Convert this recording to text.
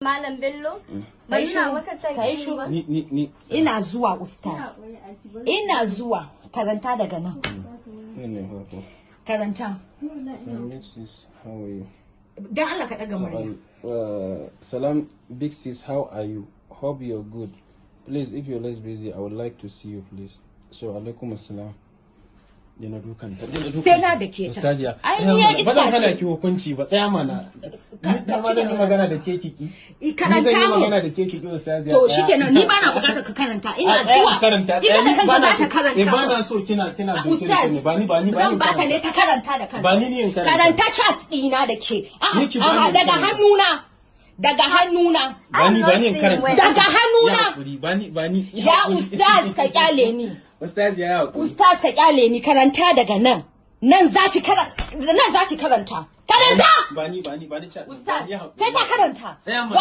Malam Bello, ban nuna maka text Kai ɗin shiru. ba. Ni. Ina zuwa, ustaz. Ina zuwa. Karanta daga nan. Ni ne farko. Karanta. Salam, big sis, how are you? Dan Allah ka daga murya. Salam, big sis, how are you? Hope you're good. Please, if you're less busy, I would like to see you, please. So, alaikum assalam. Yana dukan ta. Yana dukan. Sai na dake ta. Ustaziya. Ai, Tsaya ni mana. Ba zan iska hana ce. ki hukunci ba. Tsaya mana. Ni dama zan yi magana da ke kiki. I Ni karanta zan yi mu. magana da ke kiki, ustaziya. To Tsaya. shikenan, ni bana bukatar ka karanta. Ina A, tsaya zuwa. in karanta. Ita Tsaya, da ni kanta bana za ta so. karanta. Eh, bana so kina doke Ustaz, ni. Ba ni, ba ni, ba zan ni. bata ne ta karanta da kanta. Ba ni ne in karanta. Karanta chat ɗina da ke. A'a, Ni ki bani a'a, in daga karanta. hannuna. Daga hannuna. Ba ni in karanta. Daga hannuna. Ya hakuri, ba ni, ba ni. Ya ustaz, ka kyale ni. Ustaz, ya hakuri. Ustaz, ka kyale ni. Karanta daga nan. Nan za ki karanta. Nan za ki karanta. Karanta! Ba ni, ba ni, ba ni chat. Ustaz, Ya hakuri. sai ta karanta. Tsaya mana.